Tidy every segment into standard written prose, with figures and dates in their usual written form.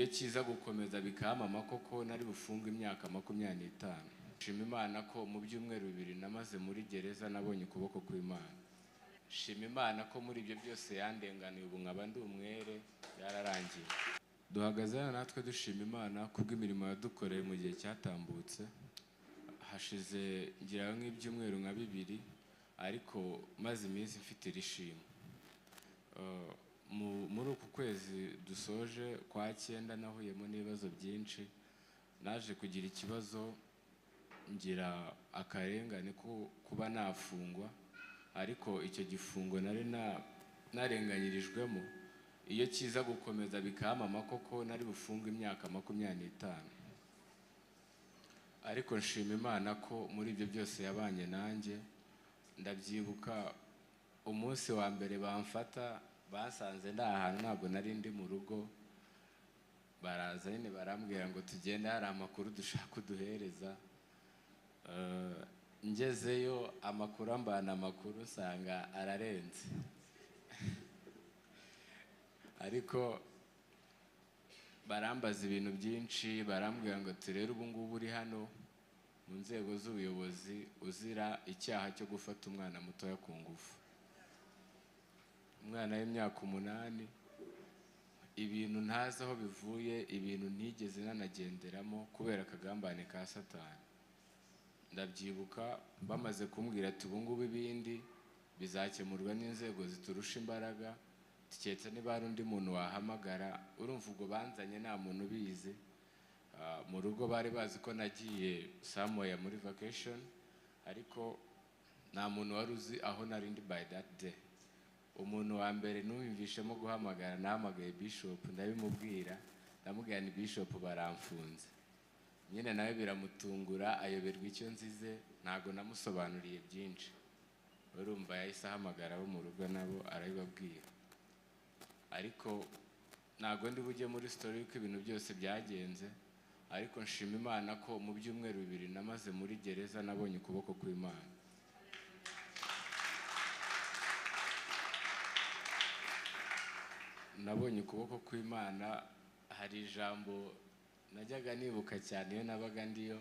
Iyo kiza gukomeza bikampama koko nari bufunge imyaka 25. Shima Imana ko mu byumweru 2 namaze muri gereza nabonye ukuboko kw'Imana. Shima Imana ko muri ibyo byose yandenganiye, ubu nkaba ndi umwere, byararangiye. Duhagaze hano natwe dushima Imana kubw'imirimo yadukoreye mu gihe cyatambutse. Hashize ngira nk'ibyumweru nka 2, ariko maze iminsi mfite irishimo. Muri uku kwezi dusoje kwa 9 nahuyemo n'ibibazo byinshi. Naje kugira ikibazo, ngira akarengane ko kuba nafungwa, ariko icyo gifungo nari narenganyirijwemo, iyo kiza gukomeza bikampama koko nari bufunge imyaka 25. Ariko nshima Imana ko muri ibyo byose yabanye nanjye. Ndabyibuka umunsi wa mbere bamfata, basanze ndi ahantu ntabwo nari ndi mu rugo, baraza nyine barambwira ngo tugende hari amakuru dushaka kuduhereza. Ngezeyo amakuru ambana amakuru nsanga ararenze. Ariko barambaza ibintu byinshi, barambwira ngo turere ubu ngubu uri hano mu nzego z'ubuyobozi uzira icyaha cyo gufata umwana mutoya ku ngufu, umwana w'imyaka 8, ibintu ntazi aho bivuye, ibintu ntigeze nanagenderamo kubera akagambane ka Satani. Ndabyibuka bamaze kumbwira ati ubu ngubu ibindi bizakemurwa n'inzego ziturusha imbaraga, tuketse niba hari undi muntu wahamagara. Urumva ubwo banzanye nta muntu ubizi. Mu rugo bari bazi ko nagiye somewhere muri vacation, ariko nta muntu wari uzi aho nari ndi by that day. Umuntu wa mbere numvishemo guhamagara, nahamagaye Bishop ndabimubwira, ndamubwira ni Bishop baramfunze. Nyine nawe biramutungura, ayoberwa icyo nzize, ntago namusobanuriye byinshi. Urumva yahise ahamagara abo mu rugo nabo arabibabwira. Ariko ntago ndi bujye muri story yuko ibintu byose byagenze, ariko nshima Imana ko mu byumweru 2 namaze muri gereza nabonye ukuboko kw'Imana. Nabonye ukuboko kw'Imana. Hari ijambo najyaga nibuka cyane iyo nabaga ndiyo,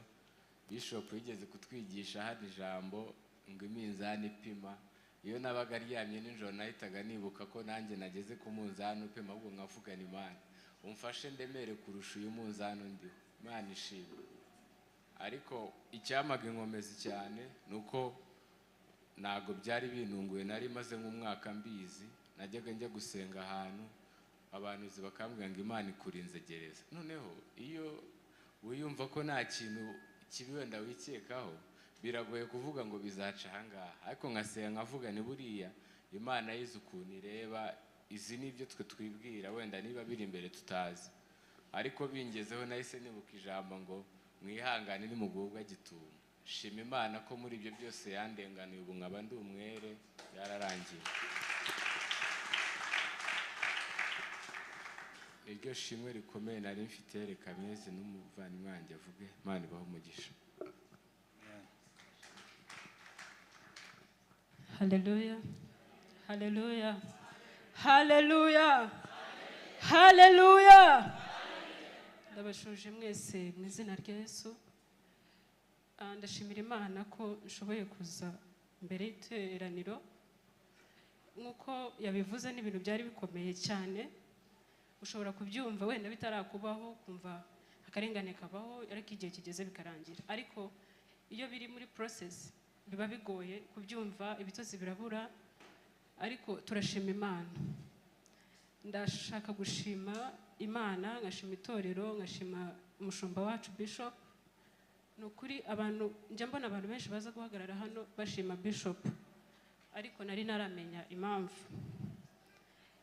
Bishop yigeze kutwigisha hari ijambo ngo iminzani ipima. Iyo nabaga aryamye nijoro nahitaga nibuka ko nanjye nageze ku munzani upima, ahubwo nkavugana Imana, umfashe ndemere kurusha uyu munzani undiho, Imana ishimwe. Ariko icyamaga inkomezi cyane nuko ntago byari binunguye, nari maze nk'umwaka mbizi. Najyaga njya gusenga ahantu abantu bakambwira ngo Imana ikurinze gereza. Noneho iyo wiyumva ko nta kintu kibi wenda wikekaho, biragoye kuvuga ngo bizaca ahangaha, ariko nkasenga nkavuga ni buriya Imana yize ukuntu ireba, izi nibyo twe twibwira wenda niba biri imbere tutazi. Ariko bingezeho nahise nibuka ijambo ngo mwihangane nimugubwa gitumo. Shima Imana ko muri ibyo byose yandenganiye, ubu nkaba ndi umwere, byararangiye. Iryo shimwe rikomeye nari mfite, reka meze n'umuvandimwe wanjye avuge. Imana ibahe umugisha. Haleluya, haleluya, haleluya, haleluya. Ndabashuje mwese mu izina rya Yesu. Ndashimira Imana ko nshoboye kuza mbere y'iteraniro. Nk'uko yabivuze n'ibintu byari bikomeye cyane, ushobora kubyumva wenda bitarakubaho, kumva akarengane kabaho, ariko igihe kigeze bikarangira. Ariko iyo biri muri process biba bigoye kubyumva, ibitotsi birabura, ariko turashima Imana. Ndashaka gushima Imana, ngashima itorero, ngashima umushumba wacu Bishop. Ni ukuri abantu njya mbona abantu benshi baza guhagarara hano bashima Bishop, ariko nari naramenya impamvu.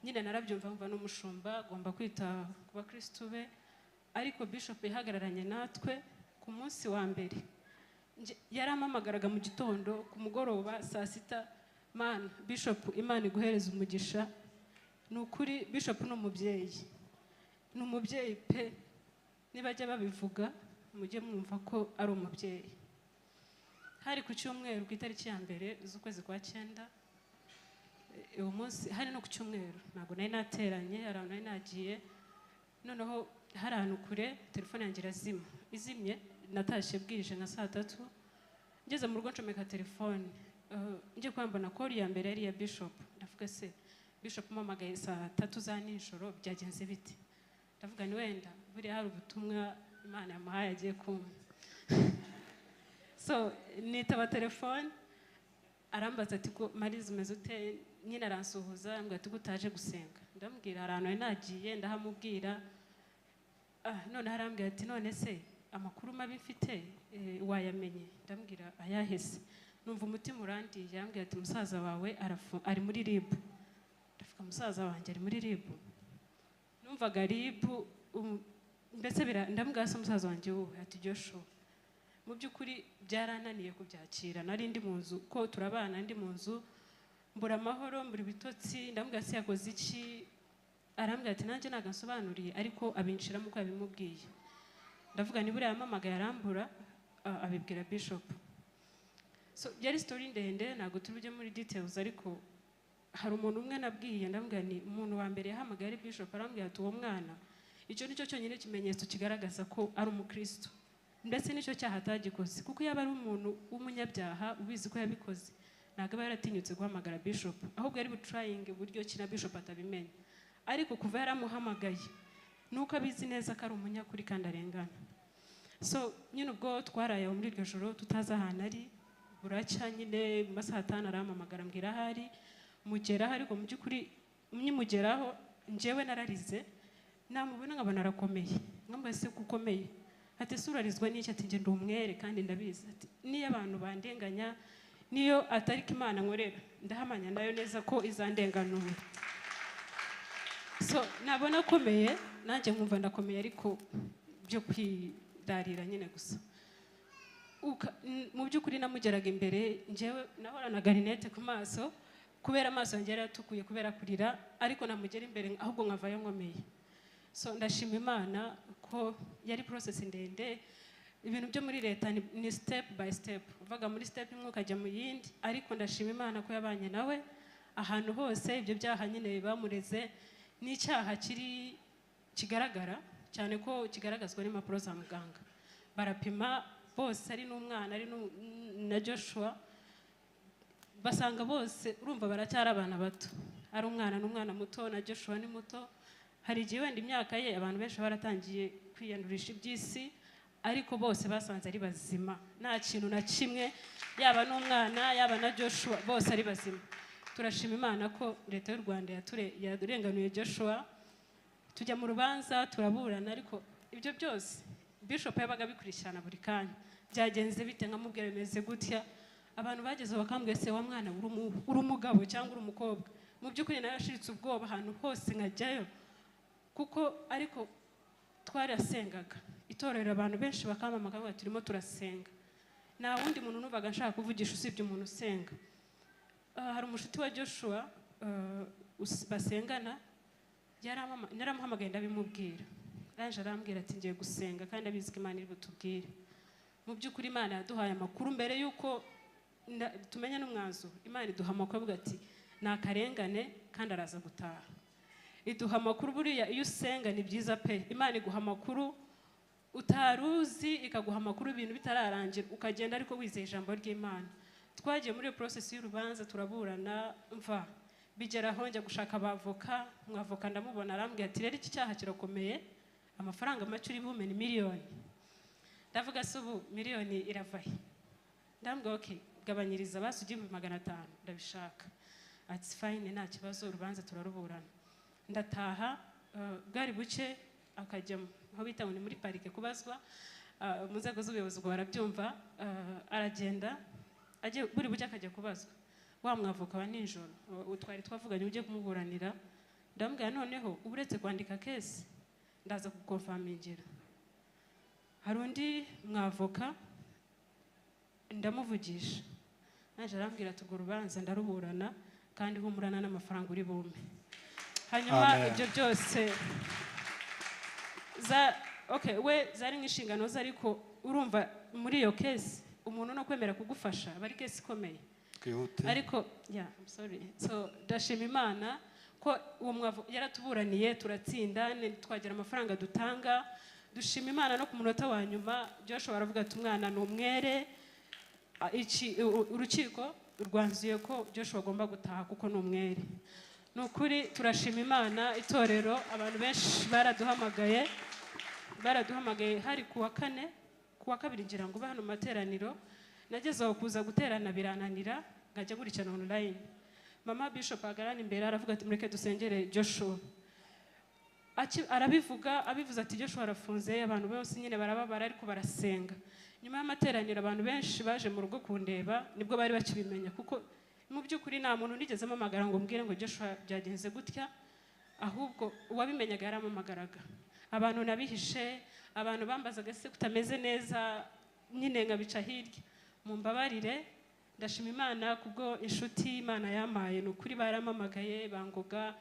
Nyine narabyumva mva n'umushumba agomba kwita ku bakristo be, ariko Bishop yahagararanye natwe ku munsi wa mbere. Yarampamagaraga mu gitondo, ku mugoroba saa 6, man Bishop Imana iguhereza umugisha. Ni ukuri Bishop ni umubyeyi, ni umubyeyi pe. Nibajya babivuga mujye mwumva ko ari umubyeyi. Hari ku cyumweru ku itariki ya 1 z'ukwezi kwa 9, uwo munsi hari no ku cyumweru ntabwo nari nateranye, hari ahantu nari nagiye. Noneho Hari ahantu kure, telefone yanjye irazima. Izimye, natashye bwije nka saa 3. Ngeze mu rugo ncomeka telefone, njye kuba mbona call ya mbere yari iya bishop. Ndavuga: "Se bishop umpamagaye saa 3 za nijoro, byagenze bite?" Ndavuga ni wenda buriya hari ubutumwa Imana yamuhaye agiye kumpa. So nitaba telefone, arambaza ati: "Ko Marize, umeze ute?" Nyine aransuhuza, ambwira ati: "Ko utaje gusenga?" Ndamubwira hari ahantu nari nagiye, ndahamubwira. Noneho arambwira ati: "None se amakuru mabi mfite wayamenye?" Ndamubwira: "Ayahese?" Numva umutima urandiye. Arambwira ati: "Musaza wawe ari muri RIB." Ndavuga: "Musaza wanjye ari muri RIB?" Numvaga RIB mbese ndamubwira: "Se musaza wanjye wuhe?" Ati: "Joshua." Mu by'ukuri byarananiye kubyakira. Nari ndi mu nzu, ko turabana, ndi mu nzu, mbura amahoro, mbura ibitotsi. Ndamubwira: "Se yakoze iki?" Arambwira ati: "Nanjye ntabwo ansobanuriye," ariko abinshiramo uko yabimubwiye. Ndavuga ni buriya yampamagaye arambura, abibwira bishop. So yari story ndende, ntabwo turi bujye muri details, ariko hari umuntu umwe nabwiye. Ndamubwira ni umuntu wa mbere yahamagaye ari bishop. Arambwira ati: "Uwo mwana, icyo nicyo cyonyine kimenyetso kigaragaza ko ari umukristo, ndetse n'icyo cyaha atagikoze, kuko yaba ari umuntu w'umunyabyaha ubizi ko yabikoze, ntabwo aba yaratinyutse guhamagara bishop, ahubwo yari butryinge uburyo ki na bishop atabimenya. Ariko kuva yaramuhamagaye, nuko abizi neza ko ari umunyakuri kandi arengana." So nyine ubwo twaraye aho muri iryo joro tutazi ahantu ari. Buracya nyine mu masaha 5 arampamagara, ambwira aho ari, mugeraho. Ariko mu by'ukuri nkimugeraho njyewe nararize. Namubona nkabona arakomeye, nkambaza: "Se ko ukomeye?" Ati: "Ese urarizwa n'iki?" Ati: "Njye ndi umwere kandi ndabizi." Ati: "Niyo abantu bandenganya, niyo atari ko Imana nkorera, ndahamanya nayo neza ko izandenganura." So nabona akomeye, nanjye nkumva ndakomeye, ariko byo kwirarira nyine gusa. Mu by'ukuri namugeraga imbere, njyewe nahoranaga rinete ku maso kubera amaso yanjye yari yatukuye kubera kurira, ariko namugera imbere ahubwo nkavayo nkomeye. So ndashima Imana ko yari process ndende. Ibintu byo muri leta ni step by step, uvaga muri step imwe ukajya mu yindi, ariko ndashima Imana ko yabanye nawe ahantu hose. Ibyo byaha nyine bamureze ni icyaha kiri kigaragara cyane, ko kigaragazwa n'impapuro za muganga. Barapima bose, ari n'umwana, ari na Joshua, basanga bose, urumva baracyari abana bato, ari umwana n'umwana muto, na Joshua ni muto. Hari igihe wenda imyaka ye abantu benshi baratangiye kwiyandurisha iby'isi, ariko bose basanze ari bazima, nta kintu na kimwe, yaba n'umwana, yaba na Joshua, bose ari bazima. Turashima Imana ko leta y'u Rwanda yarenganuye Joshua. Tujya mu rubanza, turaburana, ariko ibyo byose bishop yabaga abikurikirana buri kanya: "Byagenze bite?" Nkamubwira bimeze gutya. Abantu bageze bakambwira: "Se wa mwana, uri umugabo cyangwa uri umukobwa?" Mu by'ukuri narashiritse ubwoba ahantu hose nkajyayo kuko, ariko twarasengaga. Itorero, abantu benshi bakampamagara bati: "Turimo turasenga." Nta wundi muntu numvaga nshaka kuvugisha usibye umuntu usenga. Hari umushuti wa Joshua basengana, naramuhamagaye ndabimubwira. Yaje arambwira ati: "Ngiye gusenga," kandi abizi ko Imana iri butubwire. Mu by'ukuri Imana yaduhaye amakuru mbere y'uko tumenya n'umwanzuro. Imana iduha amakuru avuga ati: "Ni akarengane kandi araza gutaha." Iduha amakuru. Buriya iyo usenga ni byiza pe. Imana iguha amakuru utari uzi, ikaguha amakuru ibintu bitararangira, ukagenda ariko wizeye ijambo ry'Imana. Twagiye muri iyo process y'urubanza, turaburana, mva bigera aho njya gushaka abavoka. Umwavoka ndamubona, arambwira ati: "Rero iki cyaha kirakomeye, amafaranga make uri bume ni miliyoni." Ndavuga: "Se ubu miliyoni irava he?" Ndambwira: "Okay, gabanyiriza basi ujye 500,000, ndabishaka." Ati: "Fine, nta kibazo." Urubanza turaruburana, ndataha. Bwari buke, akajya aho bita ngo ni muri parike kubazwa, mu nzego z'ubuyobozi ubwo barabyumva. Aragenda agiye, buri buke akajya kubazwa. Wa mwavoka wa nijoro twari twavuganye ujye kumuburanira, ndamubwira: "Noneho uba uretse kwandika case, ndaza kuconfirmingira." Hari undi mwavoka, ndamuvugisha, naje arambwira ati: "Urwo rubanza ndaruburana, kandi humurana n'amafaranga uri bumpe." Hanyuma Amen. ibyo byose za okay, we zari nk'inshingano ze, ariko urumva muri iyo case umuntu no kwemera kugufasha aba ari case ikomeye. Twihute. Ariko yeah, I'm sorry. So ndashima Imana. Ko uwo mwavu yaratuburaniye turatsinda, twagira amafaranga dutanga. Dushima Imana no ku munota wa nyuma Joshua aravuga ati umwana ni umwere. Urukiko rwanzuye ko Joshua agomba gutaha kuko ni umwere. Ni ukuri turashima Imana. Itorero, abantu benshi baraduhamagaye. Hari ku wa kane, ku wa kabiri ngira ngo, hano mu materaniro. Nageze aho kuza guterana birananira, nkajya nkurikirana online. Mama Bishop ahagarara imbere aravuga ati mureke dusengere Joshua. Arabivuga, abivuze ati Joshua arafunze, abantu bose nyine barababara ariko barasenga. Nyuma y'amateraniro abantu benshi baje mu rugo kundeba, nibwo bari bakibimenya, kuko mu by'ukuri nta muntu nigeze mpamagara ngo mbwire ngo Joshua byagenze gutya, ahubwo uwabimenyaga yarampamagaraga. Abantu nabihishe, abantu bambazaga se kutameze neza, nyine nkabica hirya, mumbabarire. Ndashima Imana kubwo inshuti Imana yampaye. Ni ukuri barampamagaye, bangoga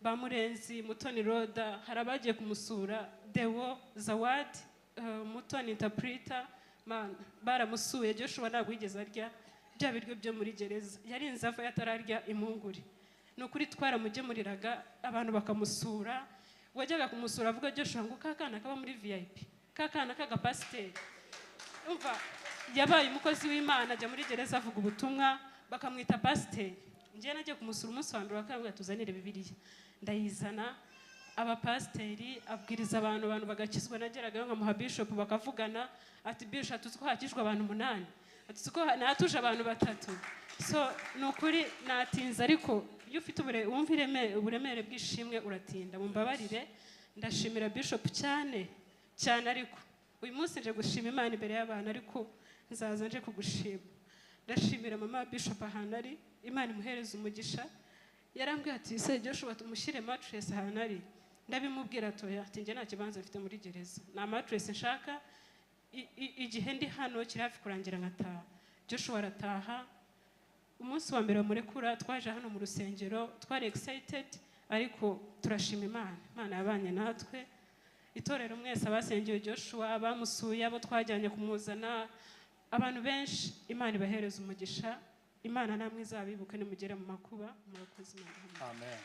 ba Murenzi, Mutoni Roda, hari abagiye kumusura, Deo Zawadi, Mutoni interpreter, man, baramusuye. Joshua ntabwo yigeze arya bya biryo byo muri gereza, yarinze ava atararya impungure. Ni ukuri twaramugemuriraga, abantu bakamusura. Wajyaga kumusura avuga Joshua ngo ka kana kaba muri VIP, ka kana k'agapasiteri. Umva, yabaye umukozi w'Imana, ajya muri gereza avuga ubutumwa, bakamwita pasiteri. Njyewe nagiye kumusura umunsi wa mbere, bakambwira tuzanire Bibiliya, ndayizana. Abapasiteri abwiriza abantu, abantu bagakizwa. Nageragayo nkamuha bishop bakavugana, ati bishop tuzi ko hakijwe abantu 8, ati tuzi ko natuje abantu 3. So ni ukuri natinze, ariko iyo ufite wumva uburemere bw'ishimwe uratinda, mumbabarire. Ndashimira bishop cyane cyane, ariko uyu munsi nje gushima Imana imbere y'abantu, ariko nzaza nje kugushima. Ndashimira mama bishop ahantu ari, Imana imuhereze umugisha. Yarambwiye ati se Joshua tumushyire mattress ahantu ari, ndabimubwira toya, ati njye nta kibanza mfite muri gereza, nta mattress nshaka, igihe ndi hano kiri hafi kurangira nkataha. Joshua arataha. Umunsi wa mbere bamurekura twaje hano mu rusengero, twari excited, ariko turashima Imana, Imana yabanye natwe. Itorero mwese abasengeye Joshua, abamusuye, abo twajyanye kumuzana, abantu benshi, Imana ibahereza umugisha. Imana namwe izabibuke nimugere mu makuba. Murakoze, Imana. Amen.